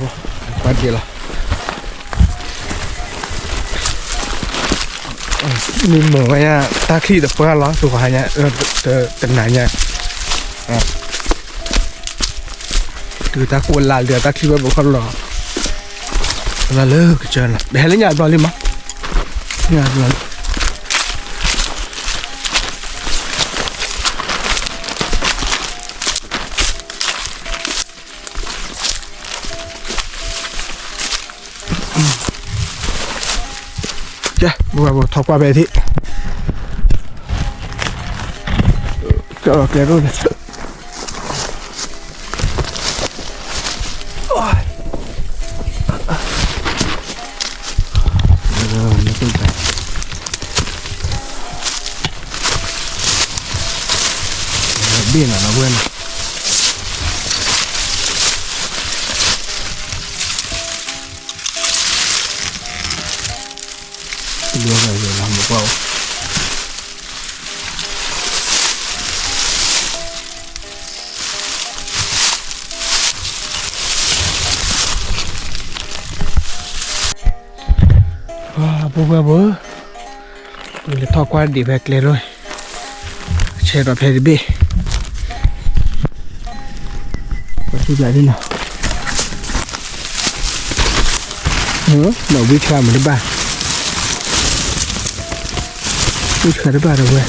ကွၢ်ဒံးလီၤ, မ့ၢ်မုာ်ဝဲညါ တၢ်ချံၣ်တပှၢ်လီၤ တဂီၤဟါညါ, တနၤညါ, တုၤတၢ်ကိၢ်လၢ်လၢတၢ်ချံၣ်ဝဲပခီၣ်လီၤ, လၢကစၢၢ်နီၤ ပဟဲလၢညါဘျီလံမး, ညါဘျီလံ. ကဲ ဘိဘိ ထီၣ်ကွၢ်ဖဲထံး, ကၠီၣ်လီၤကျဲဒိၣ်န့ၣ်, ဘ့ၣ်နၤနီၤဝဲန့ၣ် လၢဂၤယဲၢ်လီၤမ့ၢ်ကွၢ်အိၣ်, ပှၤဖိဝဲၢ်ဖိဧၢ, ပလဲၤထီၣ်ကွၢ်ဒံးဖဲကျဲဒိၣ်, ဆဲးဒီးဖဲတဘ့ၣ်, ပှၤဆူဘျးဒ်နီၤ, ဒီးဝံဆှါမ့ၢ်တဘၣ်, ဝံဆှါတဘၣ်ဒီးဝဲ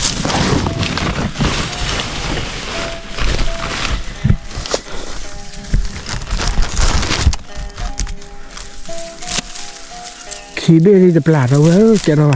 ခံဘ့ၣ်လံတပျၢ်ဒီးဝဲဧၢ ကဲထီၣ်ဘၣ် ဒ် ပဝဲပှၤ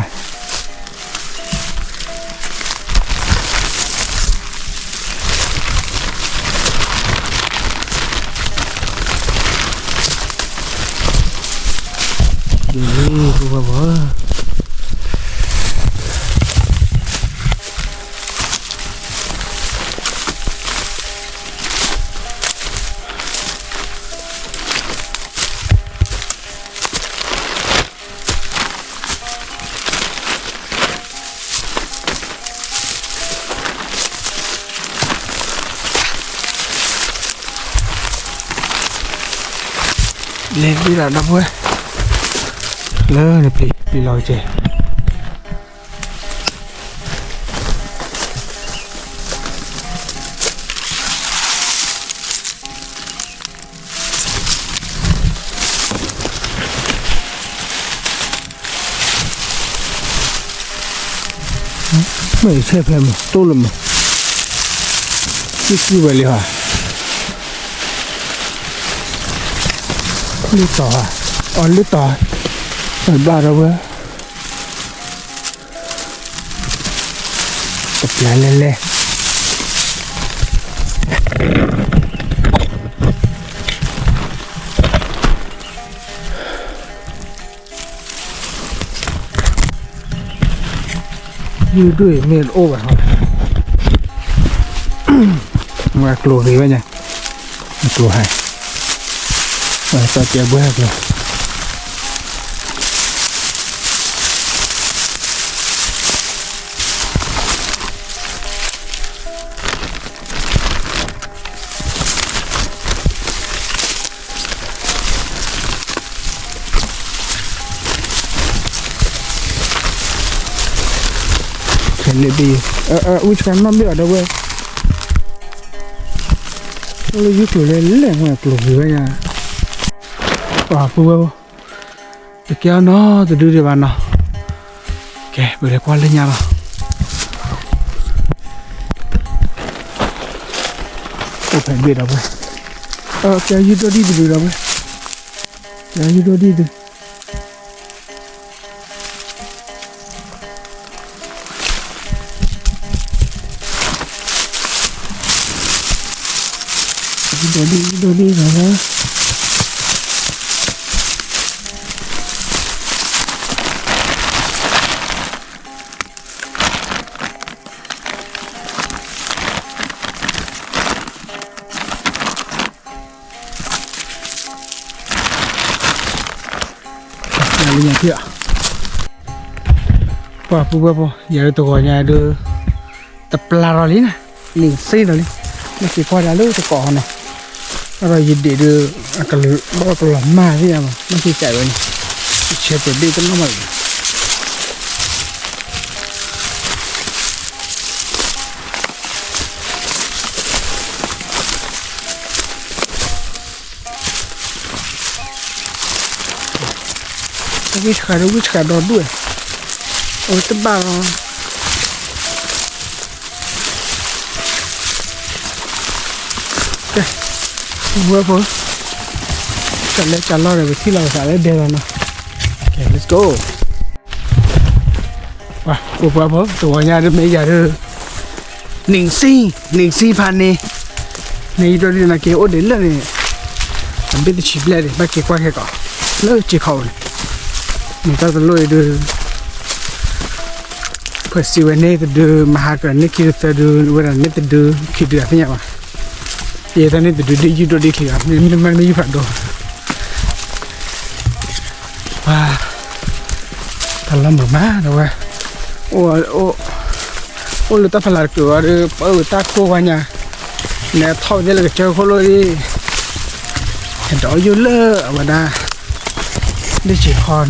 လဲၤဘ့ၣ်ဒီးဒီပုၢ်ဝဲၢ် လၢနပျံၤ ပျံၤလီၤက့ၤ မ့ၢ်ဆဲဖဲမး တိၢ်လၢမး စုစုဝဲလံဟါ လုၢ်တီၤဧါ အီၤလုၢ်တီၤ ဘၣ်ဒီးဝဲ တပျၢ်လဲၣ်လဲၣ် ယုၢ်ဒွံၣ်မ့ၢ်တအိၣ်ဘၣ်ဟီ ဝဲကျိၤဂ့ၤဝဲညါ ကျိၤဟဲ ဝဲသီၣ်ကဲဘှဲကျိၤ ခဲလၢာ်ဘ့ၣ် အဝံၣ်ဆှါနီၣ်ဘ့ၣ်အီၤဒီးဝဲ လၢယုၢ်ကျိၤလဲၣ်လဲၣ် ဝဲကျိၤဂ့ၤဝဲညါ ပှၤပုၢ်ဝဲၢ် တကဲအီၤနီတဒုဒံးဘၣ်နီၤ ကဲ ပလဲၤကွၢ်လၢညါလီၤ အိၣ်ဖဲဘ့ၣ်ဒီးဝဲ ကဲယုၢ်ဒိၣ်ဒံၣ်တဒုဒီးဝဲ ကဲယုၢ်ဒိၣ်ဒံၣ်တဒု ဒိၣ်ဒံၣ်ဒိၣ်ဒံၣ်ဒီးဝဲ လၢညါထံၣ် ပှၤပုၢ်ဝဲၢ်ဖိ ယၤဒုးတဂီၤညါဒုး တပျၢ်ထီၣ်လံန့ၣ် န့ၣ်စ့ၢ်ဒီးလံ မ့ၢ်စ့ၢ်ကွၢ်ဒၣ်လၢတကိးဟီန့ၣ် အဒီးယဒ့ၣ်ဒုး အကလီၤမၢ်သ့ၣ်ညါဘၣ် မ့ၢ်သ့ၣ်ကးဝဲန့ၣ် ယဆဲးပၢၤဘ့ၣ်တနီၣ်ဘၣ်လီၤ. ဝံၣ်ဆှးဒီးဝံၣ်ဆှးဒီဒူၣ်ဝဲ အဝဲတဘၣ်လီၤ. ကဲ ဝဲဖိ တၢ်လဲၤတၢ်လီၢ်ဒီး ပထံၣ်လီၤပသးလၢဒဲလီၤနီၤ. Okay, let's go. ပှၤ ပှၤဖိ တဝီညါတမ့ၢ်ယၤဒီး နံၣ်စံ နံၣ်စံဖးန့ၣ် န့ၣ်ယဒိးဒ်န့ၣ်က့ၤအိၣ်ဒံးလၢန့ၣ် အဘ့ၣ်တဆံဘျဲၣ်ဒံး ဘၣ်က့ၤကွၢ်ခဲကီး လၢစ့ခီးပူၤန့ၣ် မ့ၢ်တၢ်တလိၣ်အံၤဒုး ဖှဲးစံးဝဲန့ၣ်တဒု မဟါကန့ၣ်ခံတသၢဒု ဝဲဒၣ်န့ၣ်တဒု ခံဒုအသ့ၣ်ညါဘၣ်. ယဲတၢ်န့ၣ်တဒုဒ်ယုၢ်ဒိၣ်ဒ်ချံဂၤ မ့မ့ၢ်ယုၢ်ဖးဒိၣ် ပှၤ တၢ်လီၤမုာ်မး တဝဲ အိၣ်လၢတၢ်ဖးလၢ်တကုာ်ဝဲဒီး ပှၤအၢၣ်တၢ်ကိၢ်ဝါညါ နဲထီၣ်ဝဲသ့ၣ်လၢကစၢၢ်ခိၣ်လိၣ်ဒ် ဟဲဒီးယိၣ်လၢအဝဲဒၣ် လၢစ့ခီနီၤ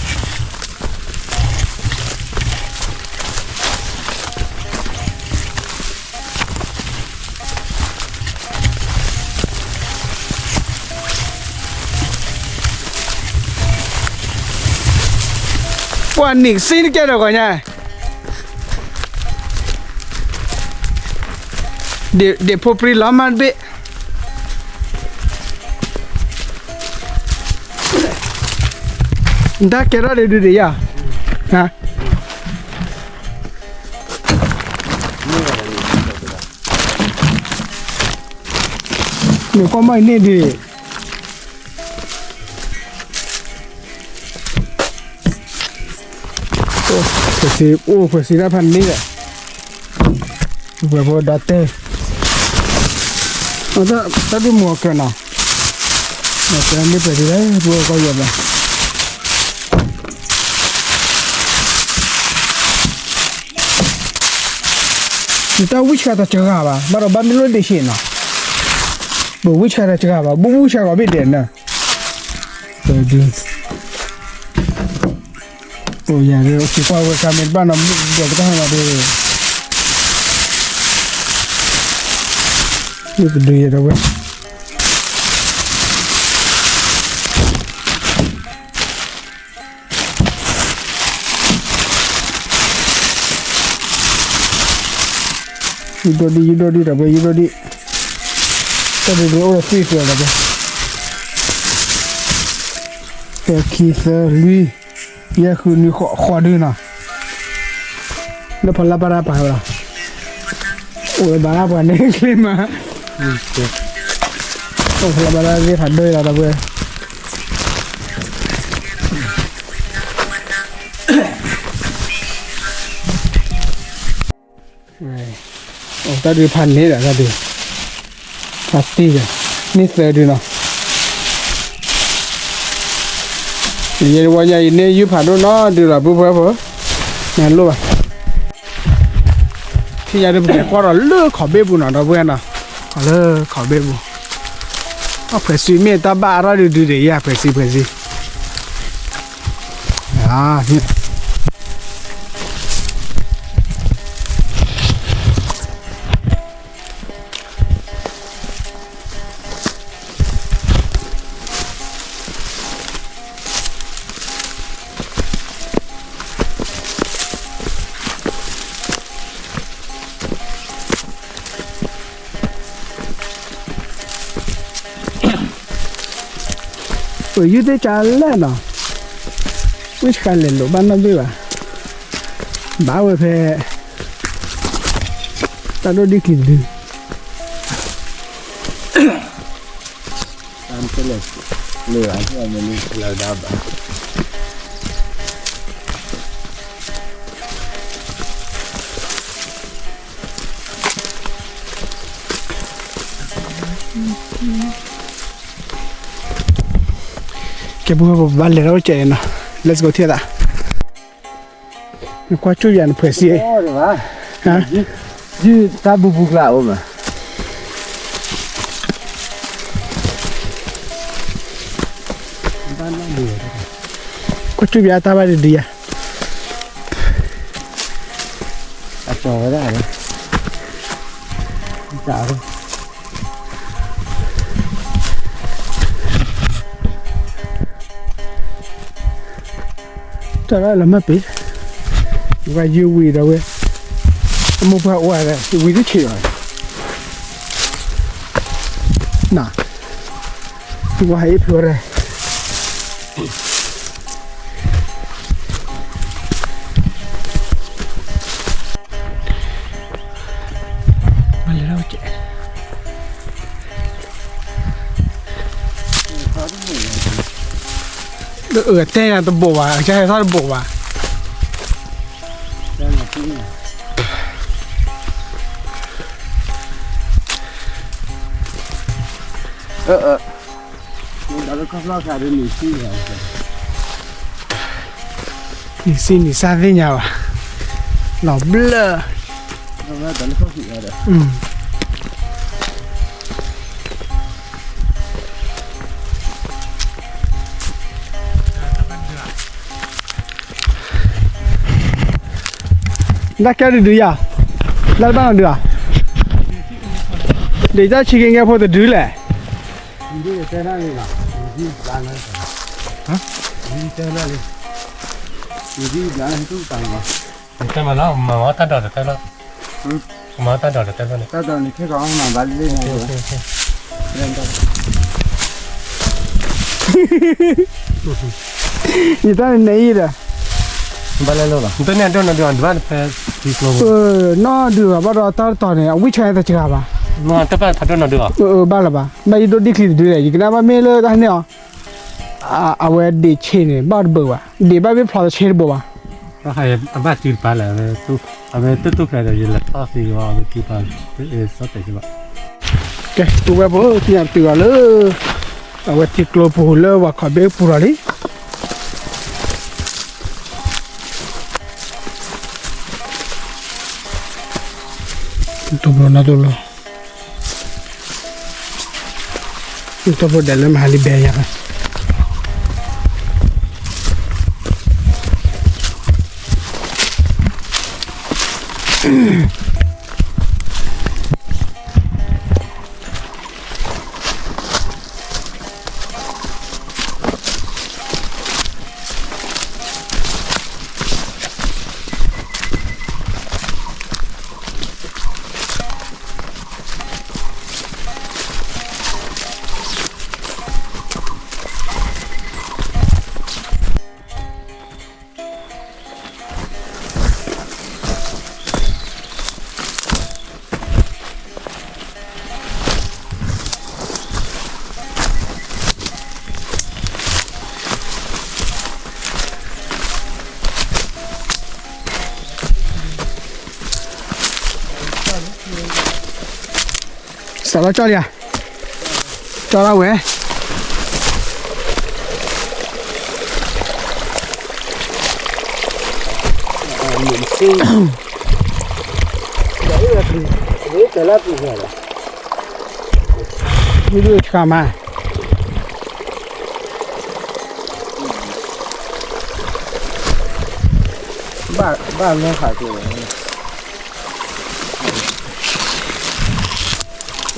ဃ့ကထံ ပှၤနံၣ်စံတကဲဒီးဂီၤညါ ဒ့ၣ်ဖိပြံလီၤမးတဘ့ၣ် တၢ်ကဲထီၣ်ဒုးဒုးဒံးယၤ မ့ၢ်ကွၢ်မီၢ်အံၤန့ၣ်ဒုး အိၣ်ဖှဲးစံးတၢ်ဖးန့ၣ်ဒီး ပှဲၤဖိဒီးတဲ တၢ်ဒုးမူအကၢနီၤ မ့ၢ်ပှဲၤဒ်လဲၣ် ပှဲၤကီၢ်ယဲၢ်ဘၣ် နတၢ်ဝံၣ်ဆှးတၢ်စှၤဘၣ် ဘၣ်ဒီးဘၣ်မ့ၢ်လိၣ်ဒ့ၣ်ဆ့နီၤ ပဝံၣ်ဆှးတၢ်စှၤဘၣ် ဘူးဘူးဆှးဂီၤဘ့ၣ်ဒဲးနၤ ပဒုး အိၣ်ယၤဒီး စံးကွၢ်ဝဲကါမ့ၢ်တဘၣ်နီၤ မုၢ်ဒီးပတၢ်ဟးမၤဒီး မုၢ်ပဒုးယဲၢ်ဒီးဝဲ ယူဒိၣ်ဒံး ယူဒိၣ်ဒံး ဒီးဝဲယူဒိၣ်ဒံး တၢ်ဒုးဒုးအိၣ်ဒီးသွံၣ်ကျၢၤဒီးဝဲ တၢ ခံ သၢ လွံၢ် ယဲၢ် ဃု နွံ ဃိးဒုးနီၤ လၢဖီလာ်ဘၣ်တၢ်ပာ်ဝဲလီၤ အိၣ်လၢဘၣ်ပှၤန့ၣ်ချ့မး အိၣ်ဖီလာ်ဘၣ်တၢ်သ့ၣ်ဖးဒိၣ်လီၤ ဒီပုၢ်ဝဲၢ် အိၣ်တၢ်ဒုးဖးန့ၣ်ဒီးတၢ်ဒုး ဖးတံၢ်ဒီး န့ၢ်သၢဒုးနီၤ ယဲဝဲညါအံၤန့ၣ် ယုၢ်ဖးဒိၣ်နီၤဒုးလီၤ ပုၢ်ဖိဖိ မၤလိဘၣ် ထံၣ်ညါဒုး ပကကွၢ်ဒီးလၢခီၣ်ဘ့ၣ်ပူၤနီၤ ဒီပုၢ်ဝဲၢ်နီၤ လၢခီၣ်ဘ့ၣ်ပူၤ အဖှဲးစံးမ့ၢ်တၢ်ဘၣ်အါထီၣ်ဒုးဒုးဒီးယၤ ဖှဲးစံး ဖှဲးစံး ပယုၢ်သ့ၣ်ကၢ်လဲၣ်နီၤ ဝံၣ်ဆှးလဲၤလိာ်ဘၣ်နီတဘ့ၣ်ဘၣ် ဘၣ်ဝဲဖဲ တၢ်ဒိၣ်ဒံၣ်ကံၤတဒု တၢ်တလဲၣ် လၢအမ့ၢ်လၢလၢဒၣ်ဘၣ် ပ ကဲ ပဝဲပဘၣ်လဲၤထီၣ်ကဲနီၤ, let's go ထံၣ်သး, နကွၢ်ကၠိၣ်ယၤနဖှဲးစံး, ဟါ, ယုၢ်တၢ်ဘူပူၤကျါအိၣ်မး, ကွၢ်ကၠိၣ်ယၤတၢ်ဘၣ်ဒုးဒုးယၤ အကၠီၤဝဲဒၣ်လီၤ, တၢ်, တၢ်လၢလီၤမၢ်ပ့ၤ, ဝဲယုၢ်ဝံၤဒီးဝဲ, အမိၢ်ပှၢ်အိၣ်ဝဲ, ဝံၤတဆံးဘၣ်, န, ဝဲဟဲအ့ၣ်ဖုးဝဲဒၣ် မ့ၢ်လဲၤထီၣ်ကဲ, အတဲယၤတဘိးဘၣ်, အကဟဲထီၣ်တဘိးဘၣ်, နံၤစံနံၤစၢ်သ့ၣ်ညါဘၣ်, လီၤဘျၢၣ်, တၢ်ကဲဒုးဒုးယၤ, တၢ်တဘၣ်နီၤဒုးဧါ, ဒ်တၢ်ဆံးက့ၤငဲဖိတဒုလဲၣ်, တၢ်မၤလီၤ မၤအီၣ်တၢ်ဒိးတတဲလီၤ, မၤအီၣ်တၢ်ဒိးတတဲလီၤန့ၣ်, တၢ်ဒိးန့ၣ် ခဲကီးမၤဘၣ်လံန့ၣ်, ယတၢ်န့ၣ်န့ၣ်အံၤဒီး, ဘၣ်လဲၣ်လီၤ, တန့ၢ်ဒိၣ်နီၤဒုးအီၤ ဒုးဘၣ်တဖဲ, နီၢ်ဒုးဘၣ်ဒီးတၢ်တတီၤန့ၣ် အဝံၣ်ဆါတစှၤဘၣ်, တဘၣ်ဖးဒိၣ်နီၤဒုးအီၤ, ဘၣ်လၢၤဘၣ်, ဘၣ်ယဒိၣ်ဒံၣ်ချံတဒုလဲၣ် ယကနၣ်ဘၣ်မ့ၢ်လၢတၢ်န့ၣ်အီၤ, အဝဲဒ့းဆ့န့ၣ် ဘၣ်တဘၣ်ဘၣ်, ဒ့းဘၣ်မ့ၢ်ဖျိးတဆ့တဘိးဘၣ်, အဘၣ်စုတပၤလဲၣ်, အဝဲတတူၢ်ဖျဲးဒီး ယလဲၤထီၣ်သံကဘၣ် အဝဲသံပၤ, စီၣ်တဲာ်ကဘၣ်, ကဲ ပဝဲဖိသံအီၤတုၤအီၤလၢ, အဝဲထံကျိပူၤလၢဝၤခီၣ်ဘ့ပူၤလီၤလံ, တဘျီနီတဘျီ တဘျီဒဲးလၢမဟါလံဘဲယၤ စးလီၤကၠီလံဧါ, ကၠီလီၤဝဲ, မ့ၢ်ဆှးမး, ဘၣ်လဲၤဟးက့ၤ တ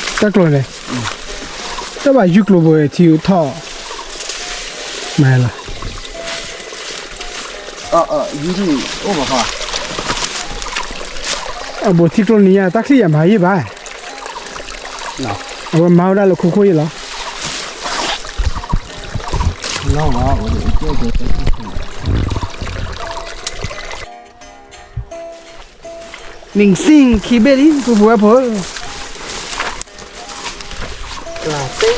ၢ်ကျိၤန့ၣ်, တၢ်ဘၣ်ယုၢ်ကျိၤဘိထံထီၣ်, မၤလီၤ, အဘိထံကျိၤနံၤညါ တၢ်ချံၣ်ယၤမၤယံာ်ဘၣ်, အဝဲမၤဝဲဒၣ်လၢခိခိၣ်ယံာ်လီၤ. နံၣ်စံၣ်ခံဘ့ၣ်လံ ပှၤပုၢ်ဝဲၢ်ဖိ, ပှၤသ့,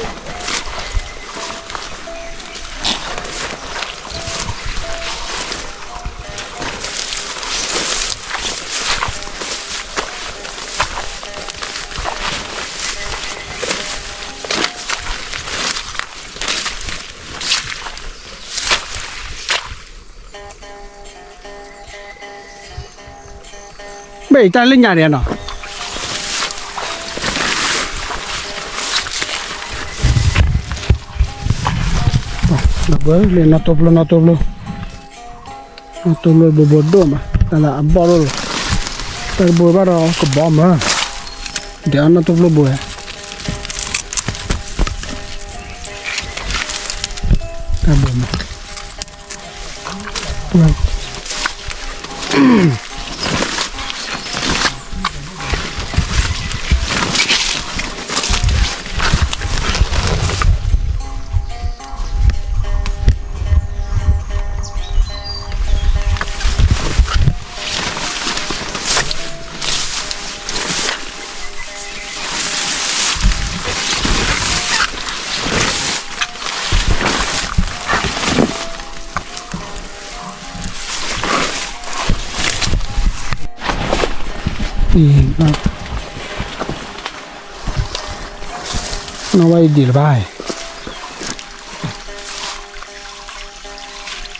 အံၤတၢ်လၢညါဒံးနီၤ, နီၢ်တိဖျိ နီၢ်တိဖျိ, နီၢ်တိဖျိဘိဘိဒိၣ်မး တၢ်လၢအဘီၣ်ဒိၣ်လီၤ, တၢ်တဘိဘၣ်ဒီးကဘီမး, ဒဲးအီၣ်နီၢ်တိဖျိဘိဝဲ, တၢ်ဘိမး နီၢ်ဝဲအံၤဒံးလၢၤဘၣ်,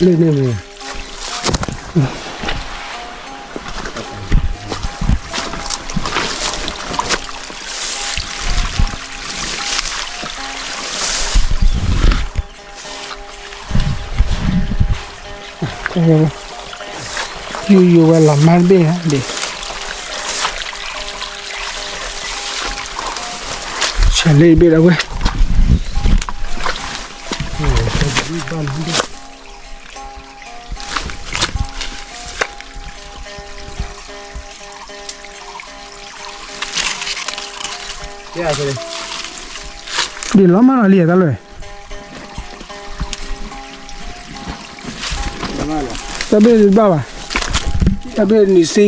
လၢန့ၣ်မ့ၢ် ယူၤယူၤဝဲလီၤမၢ်တဘ့ၣ်ဒံး, ဆဲးလ့တဘ့ၣ်ဒီးဝဲ ဒ်လီၤမၢ်လီၤလံတၢ်လၢ တၢ်ဘ့ၣ်တဘၣ်ဘၣ်, တၢ်ဘ့ၣ်နံၣ်စံ,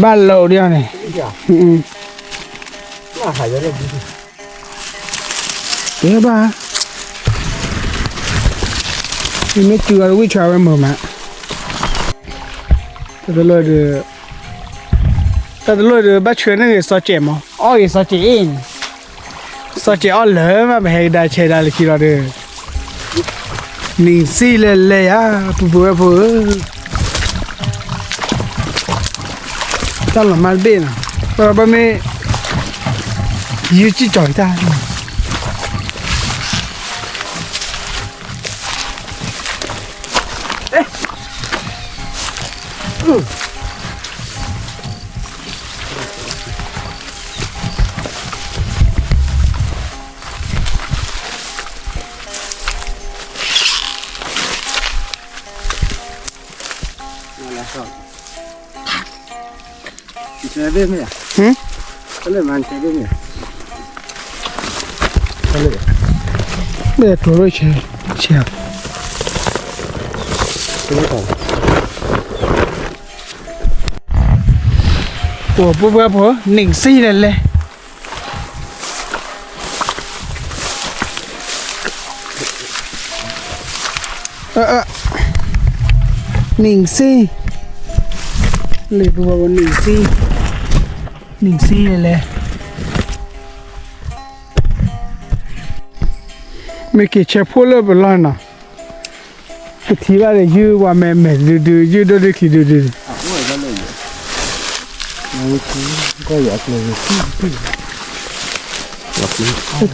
ဘၣ်လီၤဒ်န့ၣ်, ကဲဘၣ်, မ့ၢ်တုၤအီၤတဝံၣ်ဆှးဝဲမုာ်မး, တၢ်တလိၣ်ဒုး တၢ်တလိၣ်ဒုး ဘၣ်ဆှၢန့ၢ်ဂ့ၤစီၤစဲးမး, အီၣ်ဂ့ၤစီၤစဲးအ့ၣ်န့ၣ်, စီၤစဲးအီၣ်လၢာ်မး ပဟဲကဒါဆဲးဒါလၢခံလီၤဒီး, နံၣ်စံလဲၤလဲၤယၤ ပုၢ်ဖိဝဲၢ်ဖိဧၢ, တၢ်လီၤမၢ်တဘ့ၣ်နီၤ, ပဘၣ်မ့ၢ် ယူၤကံၣ်ကီၤတၢ် ဘဲၣ်ကျိၤရိၣ်ဆဲးဆဲး, အိၣ်ပှဲၤပှဲၤဖိ နံၣ်စံလဲၤလဲၤ နံၣ်စံ, လံာ်ပူၤဘၣ်ပူၤ နံၣ်စံ, နံၣ်စံလဲၤလဲၤ, မ့ၢ်က့ၤဆဲးဖိလၢပလီၢ်နီၤ, ပထံၣ်ဘၣ်ဒီး ယုၢ်ဝါမဲာ်မဲာ်ဒုဒု ယုၢ်ဒိၣ်ဒုချံဒုဒု, တၢ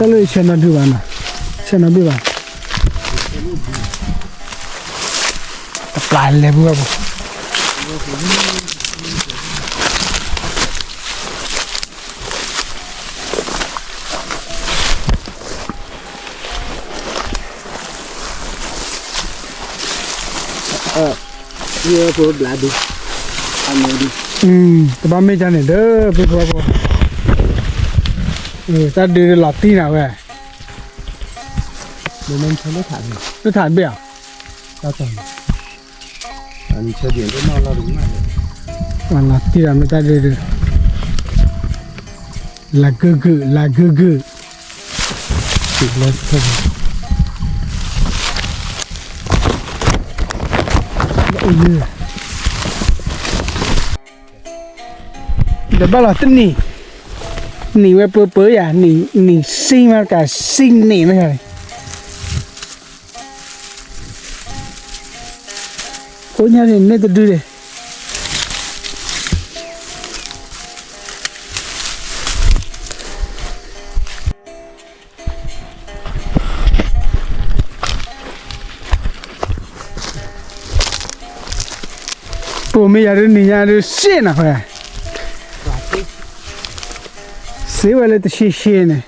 ်လၢဆဲးနီၤဒုဘၣ်နီၤ, ဆဲးနီၤဘ့ၣ်ဘၣ်, အပျၢ်လဲၤပူၤဘၣ်ပူၤ ယဲၢ်ဖိဘျးဒု, အမ့ၢ်ဒု, တဘၣ်မ့ၢ်ကန့ၣ်ဒီး ဖိဖိဖိ, တၢ်ဒုးလီၤတံၢ်နၤဝဲ, လၢထးဘ့ၣ်ဧါ, လီၤတံၢ်နၤမ့ၢ်တၢ်ဒုးဒုး, လၢဂုၢ်ဂုၢ် လၢဂုၢ်ဂုၢ် ဒီးဘၣ်လီၤတနံၤ, နံၤဝဲပၢပၢယၤ, နံၤစံမးတကး စံန့ၣ်မးယၤန့ၣ်, အိၣ်ညါန့ၣ် မ့ၢ်တဒုဒဲး, ပိာ်မ့ၢ်ယၤဒ်နံၤညါဒ်စ့ၢ်နၤခွဲး, စ့ဝဲလၢတဆံးဆံးန့ၣ်,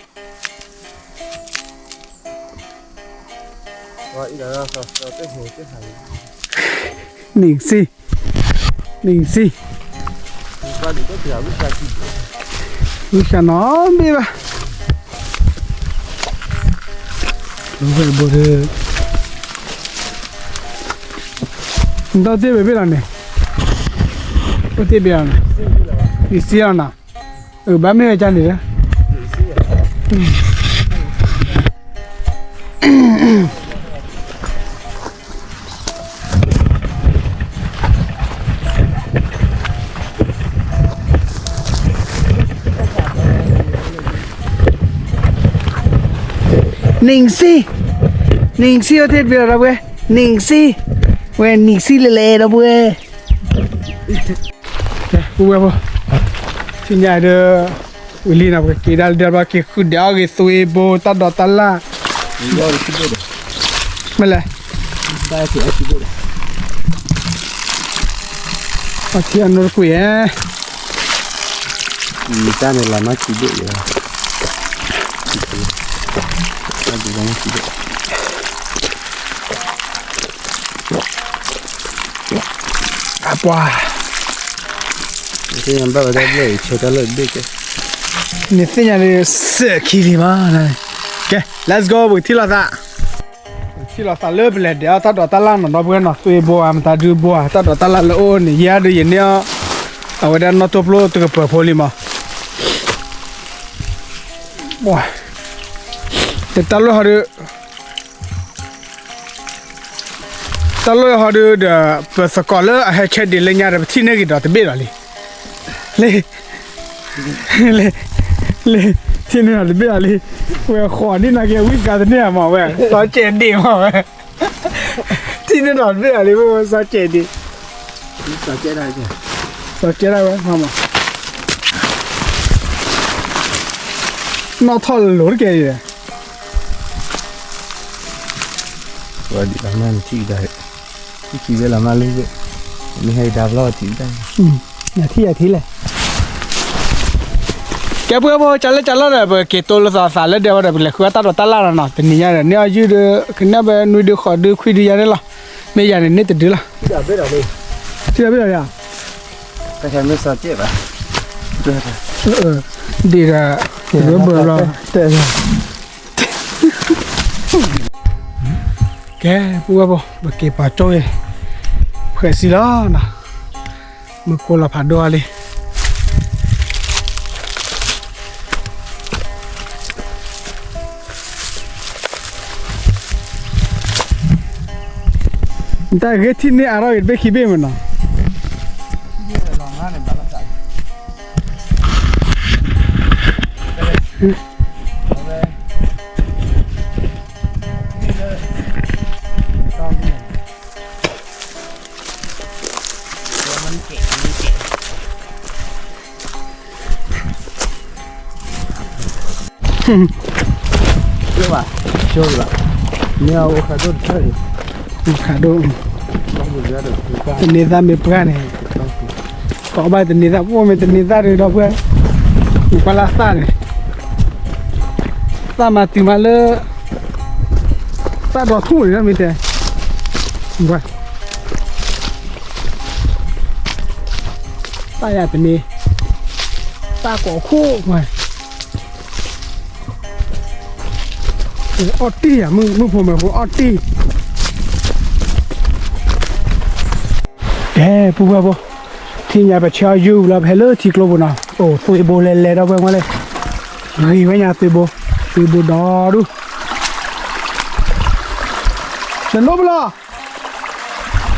နံၣ်စံ, နံၣ်စံ, ဝံၣ်စၢ်နီၤဘ့ၣ်ဘၣ်, ဝဲဘိဒ် နတၢ်တ့ၢ်ဘၣ်ဘ့ၣ်လီၤန့ၣ်, အိၣ်တ့ၢ်ဘ့ၣ်လီၤန့ၣ်, နံၣ်စံလီၤနီၤ, အဘၣ်မ့ၢ်ဝဲကန့ၣ်ဒီး နံၣ်စံ, နံၣ်စံအိၣ်တ့ၢ်တဘ့ၣ်လီၤဒီပုၢ်ဝဲၢ်, နံၣ်စံ, ဝဲနံၣ်စံလဲၤလဲၤဒီပုၢ်ဝဲၢ်, ပုၢ်ဝဲၢ်ဖိ, ထံၣ်ညါဒီး ဝံၤလံနီၤ ပကက့ၤဒၣ်လၢဒၢးဘၣ်က့ၤဃုဒဲးအီၣ်ဂ့ၤသွ့ဘိ တၢ်ဒိးတၢ်လၢ်, မ့ၢ်လဲၣ်, အထံအနိတကွံာ်ဧါ, တၢ်န့ၣ်လီၤမၢ်ခံဘ့ၣ်ယၤ, တၢ်ဒုးလီၤမၢ်ခံဘ့ၣ် အပှၤ, ဘၣ်ဝဲဒၣ်ဘျဲၣ်အံၤ ဆၢတၢ်လၢာ်တဘ့ၣ်ကဲ, နသ့ၣ်ညါလၢစဲးခံလံမး, ကဲ let's go ပကထံၣ်လိာ်သး, ပကထံၣ်လိာ်သးလၢပလဲၤဒဲးအီၣ်တၢ်ဒိးတၢ်လၢ်နီၤ ဒီပုၢ်ဝဲၢ်နီၤ သွ့ဘိဧါ မတၤဒုဘိဧါ တၢ်ဒိးတၢ်လၢ်လၢအအိၣ်န့ၣ် ယဲဒုးယန့ၢ်အီၤ, အဝဲဒၣ်နီၣ်တိၢ်ဖျိတကပၤဖိလံမး တၢ်လၢဟီဒုး တၢ်လၢဟီဒုးဒီး ပသကိးလၢအဟဲဆဲးဒံးလၢညါဒီး ပထံၣ်န့ၢ်က့ၤဒီးတဘ့ၣ်လီၤလံ. လၢ လၢ လၢ ထံၣ်န့ၢ်ဒီးတဘ့ၣ်လီၤလံ. ဝဲဃိးဒ်နာ်က့ ဝံစကားတန့ၢ်အမးဝဲ စီၤကဲးဒံးမးဝဲ ထံၣ်န့ၢ်ဒီးတဘ့ၣ်လီၤလံ ဝဲစီၤကဲးဒံး စီၤကဲးဒၣ်ဝဲ နီၣ်ထီၣ်လိၤတကဲအံၤ ဝဲဒ်လီၤမၢ်နထံၣ်ကဒါ ထံၣ်ခံဘ့ၣ်လီၤမၢ်လၢဘ့ၣ် မ့ၢ်ဟဲကဒါဘျီထံၣ်ကဒါ ယထံၣ်ယထံၣ်လဲၣ် ကဲ ပုၢ်ဖိ ကၢ်လၢကၢ်လီၢ်ဒီး ပက့ၤတိလိာ်သးသးလၢဒဲးဝဲဒီး ပလဲၤဃုအတၢ်ဒိးတၢ်လၢ်လီၤနီၤ. တနံၤညါဒီး န့ၢ်အီၤယုၢ်ဒီး ကနၣ်ဘၣ်နွံဒုဃိးဒုခွံဒုယါန့ၣ်လီၤ. မ့ၢ်ယၤန့ၣ် န့ၢ်တဒုလီၤ. ထံၣ်ဘ့ၣ်ဒီး ဒ်ဒီး တဘၢဘၢလီၤ ကဲ ပုၢ်ဖိ ပက့ၤပာ်ကၠိအံၤ ဖှဲးစံလီၤနီၤ မုၢ်ကိၢ်လီၤဖးဒိၣ်အါလံ နတၢ်ဂ့ၢ်ထံၣ်န့ၢ်အါထီၣ်ဂ့ၤတဘ့ၣ်ခံဘ့ၣ်မးနီၤ မ့ၢ်အအိၣ်ခးဒိၣ်တခါအံၤ ခးဒိၣ် တန့ၤသၣ်မ့ၢ်ပှၢ်န့ၣ် ကိးဘၣ်တန့ၤသၣ် ပအိၣ်မ့ၢ်တန့ၤသၣ်ဒီးဒီပုၢ်ဝဲၢ် နကွၢ်လၢသၣ်န့ၣ် သၣ်မၤတုၤမးလၢ သၣ်ဒီးထူၣ်န့ၣ်မ့ၢ်တဲ သၣ်ယၤတန့ၤ သၣ်ကိးခိၣ်မး အီၣ်တံၢ်ဧါ မုၣ်ဖိမဲာ်ဖိအီၣ်တံၢ် ကဲ ပုၢ်ဖိဖိ ထံၣ်ညါပဆၢအီၣ်ယုၢ်လီၤ ပဟဲလၢထံကျိပူၤနီၤ အိၣ်သွ့ဘိလဲၤလဲၤဒီပုၢ်ဝဲၢ်လၢ ဂ့ၤဝဲညါသွ့ဘိ သွ့ဘိဒီဒူၣ် နလိၣ်ပလီၢ် လၢအံၤ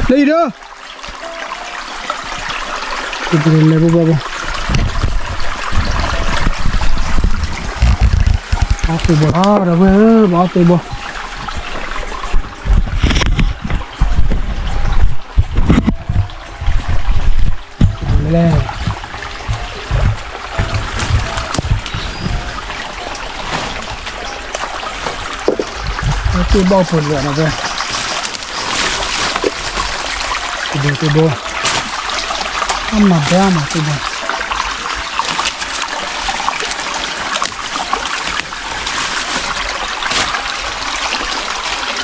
ဒီး လဲၤပူၤဘီဘီ အီၣ်သွ့ဘိလီၤ ဒီပုၢ်ဝဲၢ်ဧၢ ပအီၣ်သွ့ဘိ လဲၤ သွ့ဘိဖိလၢဒီပုၢ်ဝဲၢ် တဘိတဘိ မၤဘၢမၤသ့ဘၣ်,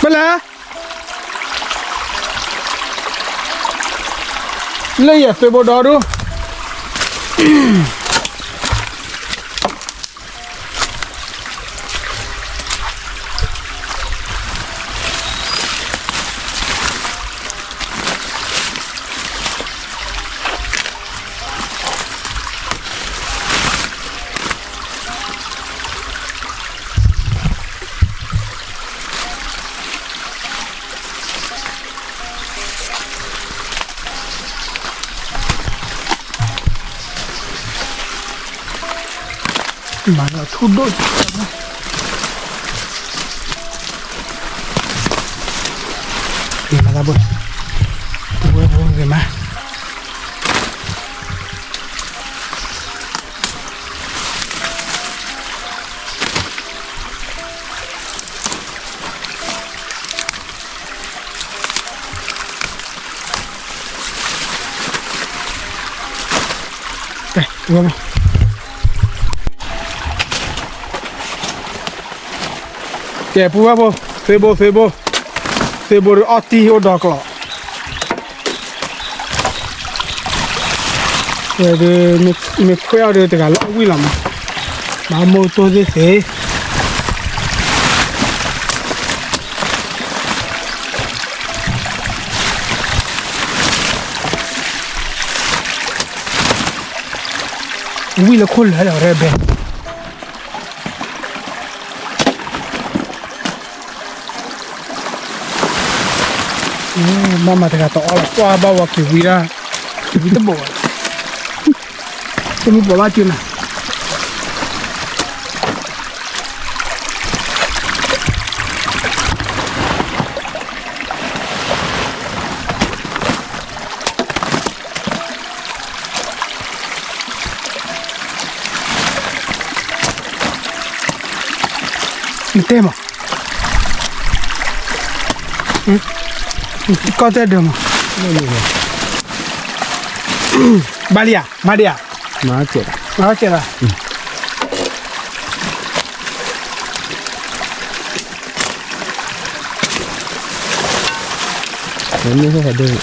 မ့ၢ်လဲၣ်, လၢယသ့ဘိဒီဒူၣ် မၤလီၤထူဒိၣ်, ဂ့ၤမးတၢ်ဘိ, ပဝဲပဂ့ၤမး. ကဲ ပုၢ်ဝဲၢ်ဖိ, သ့ဘိ သ့ဘိ, သ့ဘိဒီးအီၣ်တံၢ်အိၣ်ဒီးကျိး, ဝဲဒၣ် မ့ၢ်ခွဲးအီၤဒီးတဂၤလၢအဝံၣ်လီၤမး, မၤမိၢ်တိၢ်သ့ၣ်သ့ၣ် ဝံၣ်လၢခိၣ်လၢာ်လီၤရဲဘဲ, ဘၣ်မၤတဂၤတအီၣ်လီၤ ကွၢ်ဘၣ်ဝဲက့ၤဝံဒၣ်, က့ၤဝံတဘိၣ်ဘၣ်, တမ့ၢ်ပိာ်ဘၣ်က့ၤနၤ နတဲမး, ကီၢ်တဲဒၢးမး, ဘၣ်လံဧါ, မၤဒံးဧါ, မၤစဲးလီၤ, မၤစဲးလီၤ. မ့ၢ်ဟဲဒၢး,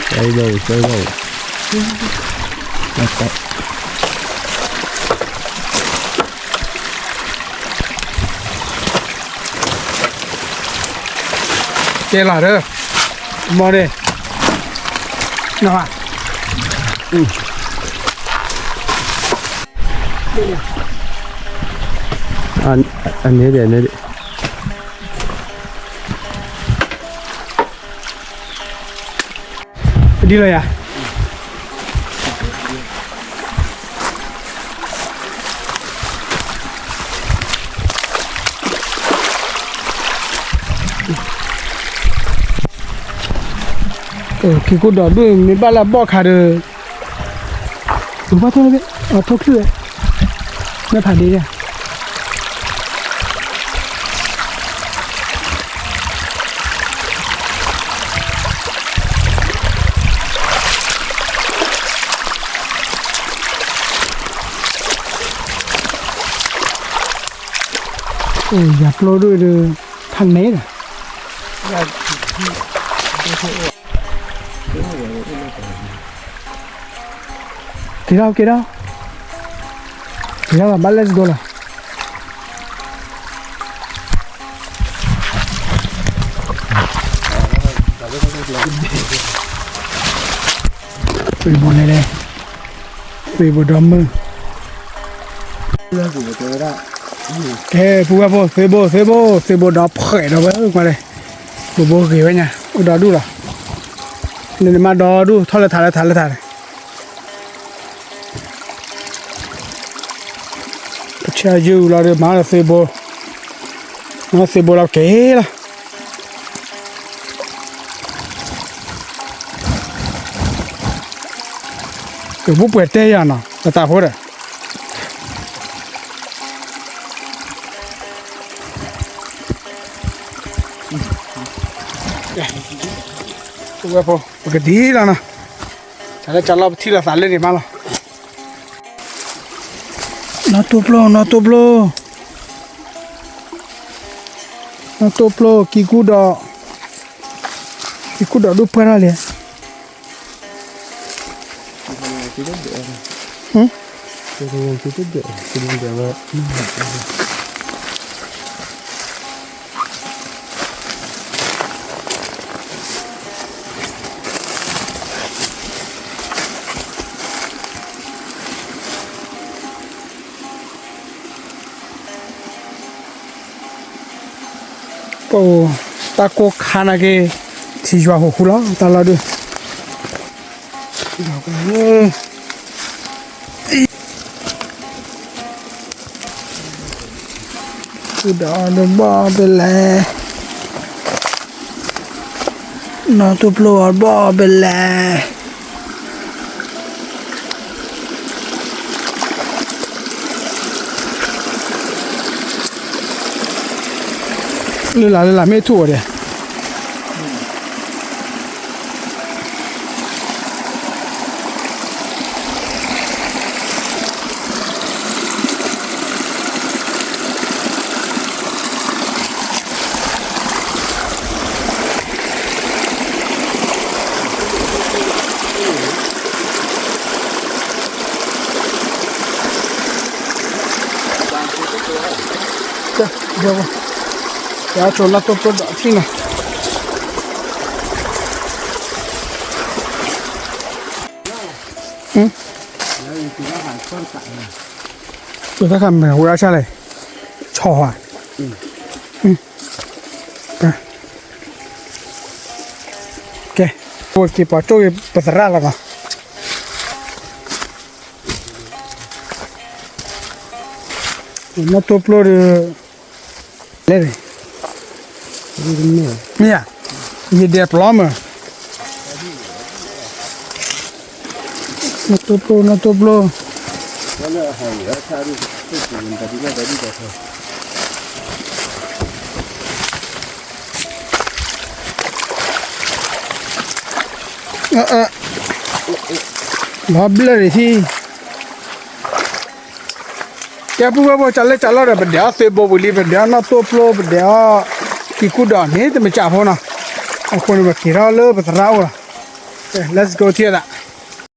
ကဲဘၣ်, ကဲဘၣ်, ကဲလီၤဒီး, မ့ၢ်န့ၣ်, နီၤ, အန့ၣ်ဒံး, အန့ၣ်ဒံး, ဒ်လီၤယၤ, က့ၤကိၣ်ဒီးဒိၣ် မ့ၢ်ဘၣ်လၢအဘီၣ်ခါဒီး, ဘၣ်ထိၣ်လၢ, အထိၣ်ချုး, မ့ၢ်ဖးဒ့ဒၣ် ယၤပျိဒိၣ်ဒီး, ဖးန့ၣ်ဒီး, က့ၤထီၣ် က့ၤထီၣ်, က့ၤထီၣ်ဘၣ် let's go လီၤ. သ့ဘိန့ၣ်လဲၣ်, သ့ဘိဒီမုၢ်, ကဲ ပုၢ်ဝဲၢ်ဖိ သ့ဘိ သ့ဘိ သ့ဘိဒီဖှဲးဒီးဝဲကွၢ်လဲၣ်, ဘိဘိဂ့ၤဝဲညါ အိၣ်ဒီဒူၣ်လီၤ, လၢနမၤဒီဒူၣ် ထီၣ်လၢထးလၢထးလၢထးန့ၣ် ပဆၢယုၢ်လီၤဒီး မၤလီၤသ့ဘိ, မၤသ့ဘိလီၤက့ၤလီၤ, ကဘူၣ်ပှဲၤတဲယၤနီၤ ပတၢ်ဖိဒီး ကဲ ဝဲဖိ ပကဒ်လီၤနီၤ, တၢ်လၢတၢ်လီၢ်ပထံၣ်လိာ်သးလၢန့ၣ်မးလီၤ. နီၢ်တိၢ်ပျိ နီၢ်တိၢ်ပျိ နီၢ်တိၢ်ပျိ ကံကူဒီး ကံကူဒီးဒိၣ်ပှၢ်ထီၣ်လံ. ပအိၣ်တၢ်ကိၢ်ခါနာ်က့, ထံယွၤဟိၣ်ဃူလီၤ တၢ်လီၢ်ဒုး, ကူဒီးဒိၣ်ဘီၣ်ဖဲလဲၣ်, နီၢ်တိၢ်ပျိအီၤဘီၣ်ဖဲလဲၣ်. လၢလၢ်လၢလၢ်မ့ၢ်ထူၣ်အီၤဒဲး. ကဲ, ယဆိနီၢ်တိၢ်ပျိဒီးထံၣ်နီၤ. ပတၢ်ခါမဲာ်ဝဲအါဆၣ်လဲၣ်, ဆီၣ်ဝါ, ကဲ, ပက့ၤပှၤကၠိၣ်က့ၤပသရၣ်လီၤနီၤ. နီၢ်တိၢ်ပျိဒီး လဲၣ်, မ့ၢ်ဧါ, ယဒဲးပျီမး, နီၢ်တိၢ်ပျိ နီၢ်တိၢ်ပျိ, လီၤဘျၢၣ်ဒံးထံ ကဲ ပုၢ်ဝဲၢ်ဖိ တၢ်လၢတၢ်လီၢ်ဒီး ပဒဲးအီၣ်သ့ဘိပူၤလံ, ပဒဲးအီၣ်နီၢ်တိၢ်ပျိ ပဒဲးအီၣ်ကံကူဒီးန့ၣ် တမ့ၢ်ကၠၣ်ဖိနီၤ. အဃိန့ၣ် ပက့ၤထီၣ်လၢပသရၣ်အိၣ်လီၤ. Let's go together.